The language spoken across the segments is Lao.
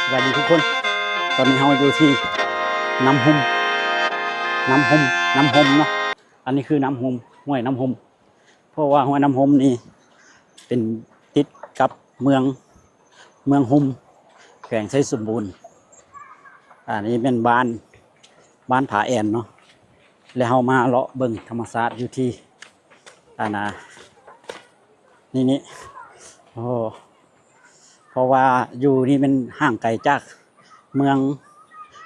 ສະບາຍດີທຸກຄົນ, ຕອນນີ້ເຮົາຢູ່ທີ່ນ້ຳຮຸ່ມ ນ້ຳຮຸ່ມ ນ້ຳຮົມເນາະ. ອັນນີ້ຄືນ້ຳຮຸ່ມ ຫ້ວຍນ້ຳຮຸ່ມ ເພາະວ່າຫ້ວຍນ້ຳຮຸ່ມນີ້ເປັນຕິດກັບເມືອງ ເມືອງຮຸ່ມ ແຂວງໄຊສົມບູນ. ອັນນີ້ແມ່ນບ້ານ ບ້ານຜາແອນເນາະ ແລະເຮົາມາເລາະເບິ່ງທຳມະຊາດຢູ່ທີ່ ອັນນ່າ ນີ້ນີ້ ໂອ້ ເພາະວ່າຢູ່ນີ້ແມ່ນຫ່າງໄກຈາກເມືອງ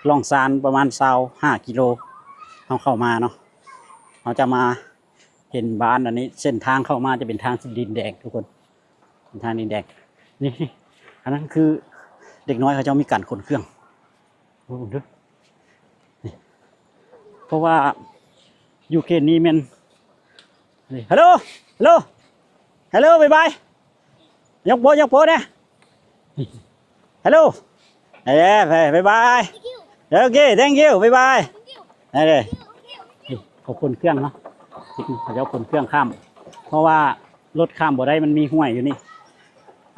ລ້ອງຊານປະມານຊາວຫ້າກິໂລ. ເຮົາເຂົ້າມາເນາະ ເຮົາຈະມາເຫັນບ້ານອັນນີ້ ເສັ້ນທາງເຂົ້າມາຈະເປັນທາງດິນແດງທຸກຄົນ ເປັນທາງດິນແດງ. ນີ້ ອັນນັ້ນຄືເດັກນ້ອຍເຂົາເຈົ້າມີການຂົນເຄື່ອງ. ໂອ້ ເບິ່ງເດີ ນີ້ ເພາະວ່າຢູ່ເຂດນີ້ແມ່ນ ນີ້ ຮັລໂຫຼ ຮັລໂຫຼ ຮັລໂຫຼ ບາຍບາຍ ຍົກໂປ ຍົກໂປແດ່ ຮັລໂຫຼ ເອີ ບາຍບາຍ ໂອເຄ thank you ບາຍບາຍ ເອີ ນີ້ ເຂົາຂົນເຄື່ອງເນາະ ເຂົາເຈົ້າຂົນເຄື່ອງຂ້າມ ເພາະວ່າລົດຂ້າມບໍ່ໄດ້ ມັນມີຫ້ວຍຢູ່ນີ້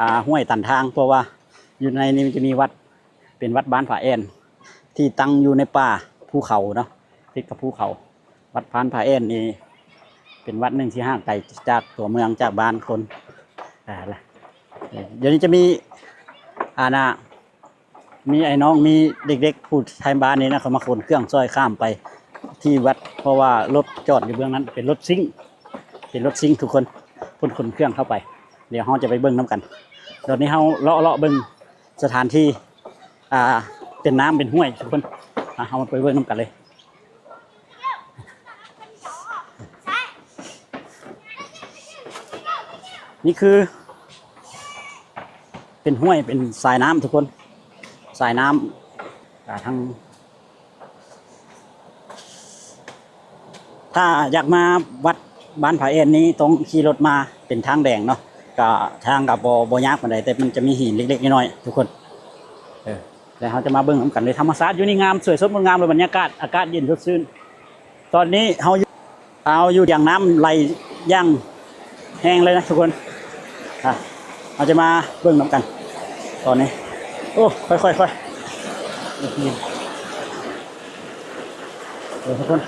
ອ່າ ຫ້ວຍຕັນທາງ ເພາະວ່າຢູ່ໃນນີ້ມັນຈະມີວັດ ເປັນວັດບ້ານຜາແອນ ທີ່ຕັ້ງຢູ່ໃນປ່າພູເຂົາເນາະ ຕິດກັບພູເຂົາ. ວັດບ້ານຜາແອນນີ້ເປັນວັດໜຶ່ງທີ່ຫ່າງໄກຈາກຕົວເມືອງ ຈາກບ້ານຄົນ ອ່າ ລະ ດຽວນີ້ຈະມີ ອັນນ່າ ມີໄອ້ນ້ອງ ມີເດັກໆ ຜູ້ໄທບ້ານນີ້ນະ ເຂົາມາຂົນເຄື່ອງຊ່ອຍຂ້າມໄປທີ່ວັດ ເພາະວ່າລົດຈອດຢູ່ເບື້ອງນັ້ນ ເປັນລົດຊິງ ເປັນລົດຊິງທຸກຄົນ ເພິ່ນຂົນເຄື່ອງເຂົ້າໄປ. ດຽວເຮົາຈະໄປເບິ່ງນຳກັນ ຕອນນີ້ເຮົາເລາະ ເລາະເບິ່ງ ສະຖານທີ່ ອ່າ ເປັນນ້ຳເປັນຫ້ວຍທຸກຄົນ ອ່າ ເຮົາມາໄປເບິ່ງນຳກັນເລີຍ. ນີ້ຄືເປັນຫ້ວຍ ເປັນສາຍນ້ຳທຸກຄົນ ສາຍນ້ຳ ອ່າ ທາງ ຖ້າຢາກມາວັດບ້ານຜາແອນນີ້ ຕ້ອງຂີ່ລົດມາ ເປັນທາງແດງເນາະ ກະທາງກະບໍ່ ບໍ່ຍາກປານໃດ ແຕ່ມັນຈະມີຫີນເລັກໆນ້ອຍໆທຸກຄົນ. ເອີ ແລ້ວເຮົາຈະມາເບິ່ງນຳກັນເລີຍ ທຳມະຊາດຢູ່ນີ້ງາມ ສວຍສົດງົດງາມເລີຍ ບັນຍາກາດ ອາກາດເຢັນສົດຊື່ນ. ຕອນນີ້ເຮົາຢູ່ ເຮົາຢູ່ທຽງນ້ຳໄຫຼຢ່າງແຮງເລີຍນະທຸກຄົນ ອ່ະ ເຮົາຈະມາເບິ່ງນຳກັນຕອນນີ້. ໂອ້ ຄ່ອຍໆ ຄ່ອຍ ເອີ ທຸກຄົນ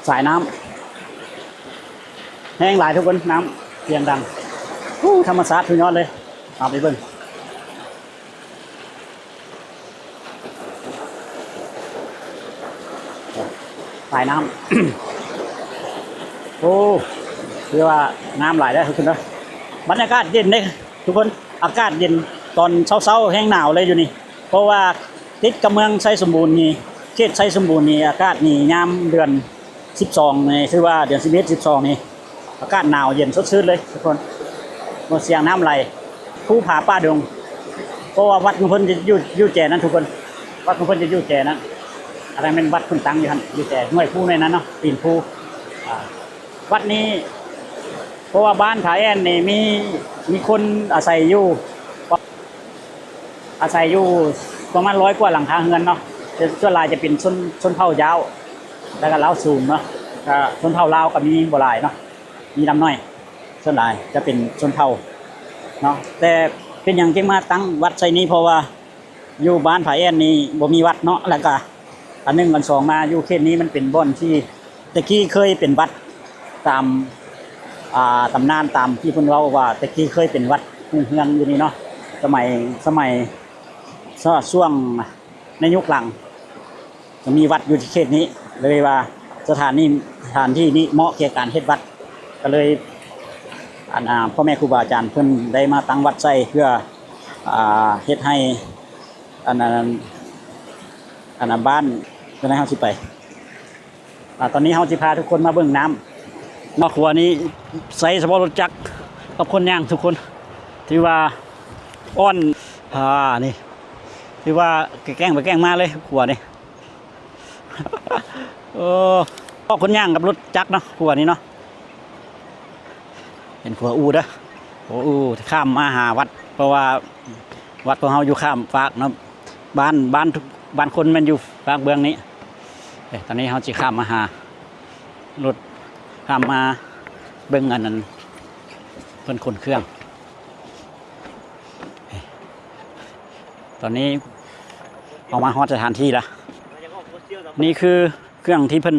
ສາຍນ້ຳແຮງຫຼາຍທຸກຄົນ ນ້ຳສຽງດັງ ໂອ້ ທຳມະຊາດສຸດຍອດເລີຍ. ເອົາໄປເບິ່ງ ສາຍນ້ຳ ໂອ້ ຖືວ່າງາມຫຼາຍເດີທຸກຄົນເດີ ບັນຍາກາດເຢັນເດ້ທຸກຄົນ ອາກາດເຢັນ ຕອນເຊົ້າໆແຮງໜາວເລີຍຢູ່ນີ້ ເພາະວ່າຕິດກັບເມືອງໄຊສົມບູນນີ້ ເຂດໄຊສົມບູນນີ້ ອາກາດນີ້ຍາມເດືອນ ສິບສອງນີ້ ຖືວ່າເດືອນສິບເອັດ ສິບສອງນີ້ ອາກາດໜາວເຢັນສົດຊື່ນເລີຍທຸກຄົນ. ເບິ່ງສຽງນ້ຳໄຫຼ ພູຜາປ່າດົງ ເພາະວ່າວັດຂອງເພິ່ນຈະຢູ່ ຢູ່ແຈນັ້ນທຸກຄົນ ວັດຂອງເພິ່ນຈະຢູ່ແຈນັ້ນ ອັນນັ້ນແມ່ນວັດເພິ່ນຕັ້ງຢູ່ຫັ້ນ ຢູ່ແຈຫ້ວຍພູໃນນັ້ນເນາະ ຕີນພູ. ອ່າ ວັດນີ້ ເພາະວ່າບ້ານຜາແອນນີ້ມີ ມີຄົນອາໄສຢູ່ ອາໄສຢູ່ປະມານຮ້ອຍກວ່າຫຼັງຄາເຮືອນເນາະ ແຕ່ສ່ວນຫຼາຍຈະເປັນຊົນ ຊົນເຜົ່າຢາວ ແລ້ວກະລາວສູນເນາະ ກະຊົນເຜົ່າລາວກະມີບໍ່ຫຼາຍເນາະ ມີລຳໜ້ອຍ ສ່ວນຫຼາຍຈະເປັນຊົນເຜົ່າເນາະ. ແຕ່ເປັນຫຍັງຈຶ່ງມາຕັ້ງວັດໃສ່ນີ້ ເພາະວ່າຢູ່ບ້ານຜາແອນນີ້ບໍ່ມີວັດເນາະ ແລ້ວກະ ອັນໜຶ່ງ ອັນສອງມາຢູ່ເຂດນີ້ມັນເປັນບ່ອນທີ່ແຕ່ກີ້ເຄີຍເປັນວັດ ຕາມ ອ່າ ຕຳນານ ຕາມທີ່ເພິ່ນເວົ້າວ່າແຕ່ກີ້ເຄີຍເປັນວັດຮຸ່ງເຮືອງຢູ່ນີ້ເນາະ ສະໄໝ ສະໄໝ ຊ່ວງໃນຍຸກຫຼັງ ກໍມີວັດຢູ່ທີ່ເຂດນີ້ ເລີຍວ່າສະຖານນີ້ ສະຖານທີ່ນີ້ເໝາະແກ່ການເຮັດວັດ ກໍເລີຍ ອັນ ອ່າ ພໍ່ແມ່ຄູບາອາຈານເພິ່ນໄດ້ມາຕັ້ງວັດໃສ່ ເພື່ອ ອ່າ ເຮັດໃຫ້ ອັນ ອັນ ອັນ ອັນ ບ້ານ ຈັ່ງໃດເຮົາຊິໄປ ອ່າ ຕອນນີ້ເຮົາຊິພາທຸກຄົນມາເບິ່ງນ້ຳ ມາຂົວນີ້ໃຊ້ສະເພາະລົດຈັກກັບຄົນຍ່າງທຸກຄົນ ຖືວ່າອ່ອນ ອ່າ ນີ້ ຖືວ່າແກ້ງໄປແກ້ງມາເລີຍຂົວນີ້ ເອີ ອອກຄົນຍ່າງກັບລົດຈັກເນາະ ຂົວນີ້ເນາະ ເປັນຂົວອູ່ເດີ ຂົວອູ່ຂ້າມມາຫາວັດ ເພາະວ່າວັດຂອງເຮົາຢູ່ຂ້າມຟາກເນາະ ບ້ານ ບ້ານ ບ້ານຄົນແມ່ນຢູ່ຟາກເບື້ອງນີ້. ເອີ ຕອນນີ້ເຮົາຊິຂ້າມມາຫາ ລົດ ຂ້າມມາເບິ່ງອັນນັ້ນ ເພິ່ນຂົນເຄື່ອງ. ຕອນນີ້ເຮົາມາຮອດສະຖານທີ່ລະ. ນີ້ຄືເຄື່ອງທີ່ເພິ່ນ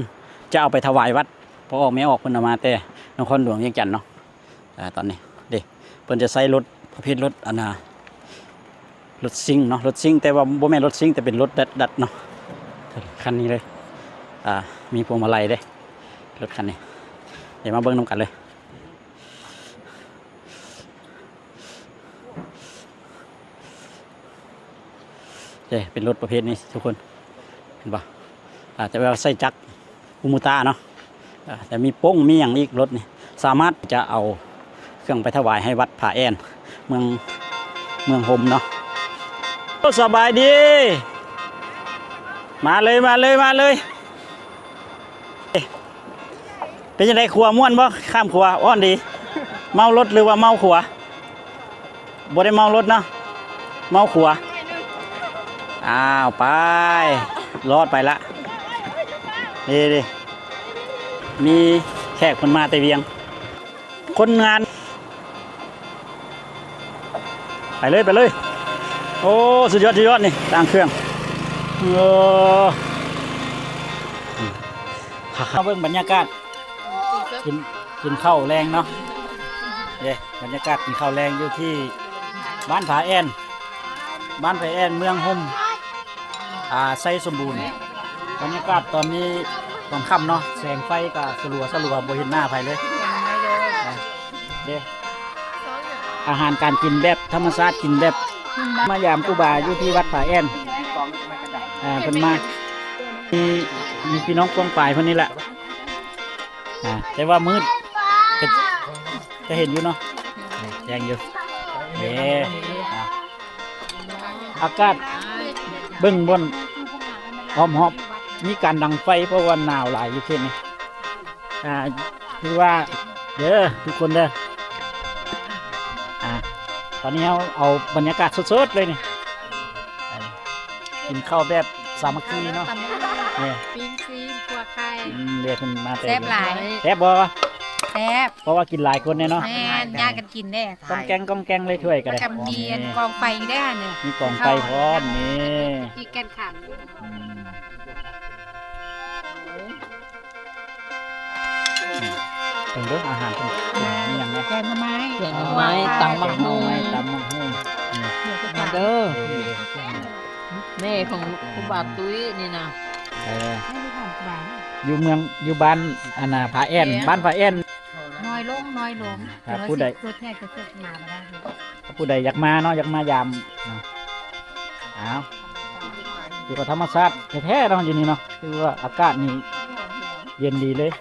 ຈະເອົາໄປຖວາຍວັດ. ພໍ່ອອກແມ່ອອກເພິ່ນເອົາມາແຕ່ນະຄອນຫຼວງວຽງຈັນເນາະ. ອາ ຕອນນີ້ເດ້ ເພິ່ນຈະໃຊ້ລົດປະເພດລົດ ອັນນ່າ ລົດຊິງເນາະ, ລົດຊິງ ແຕ່ວ່າບໍ່ແມ່ນລົດຊິງ ແຕ່ເປັນລົດດັດໆເນາະ. ຄັນນີ້ເລີຍ ອາ ມີພວງມາໄລເດ້ ລົດຄັນນີ້. ດຽວມາເບິ່ງນຳກັນເລີຍ. ເດ້ ເປັນລົດປະເພດນີ້ທຸກຄົນ ເຫັນບໍ່? ອາ ແຕ່ວ່າໃຊ້ຈັກຄູມູຕ້າເນາະ. ອາ ແຕ່ມີປົ້ງມີຫຍັງອີກ ລົດນີ້ສາມາດຈະເອົາເຄື່ອງໄປຖວາຍໃຫ້ວັດຜາແອ່ນ ເມືອງ ເມືອງຫົມເນາະ. ໂອ້ ສະບາຍດີ ມາເລີຍ ມາເລີຍ ມາເລີຍ. ເປັນຈັ່ງໃດ ຂົວມ່ວນບໍ່? ຂ້າມຂົວ ຮ້ອນດີ. ເມົາລົດ ຫຼືວ່າເມົາຂົວ? ບໍ່ໄດ້ເມົາລົດເນາະ ເມົາຂົວ. ອ້າວ ໄປ ລອດໄປລະ. ນີ້ ນີ້ ມີແຂກເພິ່ນມາແຕ່ວຽງ. ຄົນງານ ໄປເລີຍ ໄປເລີຍ. ໂອ້ ສຸດຍອດ ສຸດຍອດ ນີ້ຕ່າງເຄື່ອງ. ໂອ້ ມາເບິ່ງບັນຍາກາດ ກິນ ກິນເຂົ້າແລງເນາະ. ເດ້ ບັນຍາກາດກິນເຂົ້າແລງຢູ່ທີ່ບ້ານຜາແອ່ນ ບ້ານຜາແອ່ນ ເມືອງຫົມ ອາ ໄຊສົມບູນ. ບັນຍາກາດຕອນນີ້ຕອນຄ່ຳເນາະ ແສງໄຟກໍສະຫຼົວໆ ບໍ່ເຫັນໜ້າໃຜເລີຍ. ເດ້ ອາຫານການກິນແບບທຳມະຊາດ ກິນແບບ ມາຢາມຄູບາຢູ່ທີ່ວັດຜາແອ່ນ. ອາ ເພິ່ນມາ ມີ ມີພີ່ນ້ອງປ້ອງປາຍເພິ່ນນີ້ແຫຼະ. ອາ ແຕ່ວ່າມືດ ຈະເຫັນຢູ່ເນາະ ແຈ້ງຢູ່. ເດ້ ອາ ອາກາດເບິ່ງບ່ອນອ້ອມຮອບ ມີການດັງໄຟ ເພາະວ່າໜາວຫຼາຍຢູ່ເຂດນີ້. ອາ ຖືວ່າເດີ ທຸກຄົນເດີ. ອາ ຕອນນີ້ເຮົາເອົາບັນຍາກາດສົດໆເລີຍນີ້. ກິນເຂົ້າແບບສາມັກຄີເນາະ. ຕຳໝາກຫຸ່ງ ນີ້ ປີ້ງຊີ້ນ ຂົ້ວໄຂ່. ອືມ ເດ ເພິ່ນມາແຕ່ ແຊບຫຼາຍ. ແຊບບໍ່? ແຊບ ເພາະວ່າກິນຫຼາຍຄົນແດ່ເນາະ. ແມ່ນ ຍາດກັນກິນແດ່. ກ້ອງແກ້ງ ກ້ອງແກ້ງເລີຍຖ້ວຍກໍໄດ້. ແລ້ວກໍມີ ນີ້ ກອງໄຟອີກເດ້ ອັນນີ້ ມີກອງໄຟພ້ອມ. ນີ້ ທີ່ແກ່ນຂັນ. ອືມ ເບິ່ງເດີອາຫານເພິ່ນ ເພິ່ນມີຫຍັງແດ່? ແກງໜໍ່ໄມ້ ແກງໜໍ່ໄມ້ ຕຳໝາກຫຸ່ງ ຕຳໝາກຫຸ່ງ. ນີ້ ມາເດີ ເອີ ແມ່ຂອງຄູບາຕຸ້ຍນີ້ນະ. ເອີ ຢູ່ເມືອງ ຢູ່ບ້ານ ອັນນ່າ ຜາແອ່ນ ແມ່ນ ບ້ານຜາແອ່ນ. ນ້ອຍລົງ ນ້ອຍລົງ. ຖ້າຜູ້ໃດ ຜູ້ໃດຢາກມາເນາະ ຢາກມາຢາມເນາະ. ອ້າວ ຢູ່ກັບທຳມະຊາດແທ້ໆເນາະ ຢູ່ນີ້ເນາະ. ຄືວ່າອາກາດນີ້ເຢັນດີເລີຍ.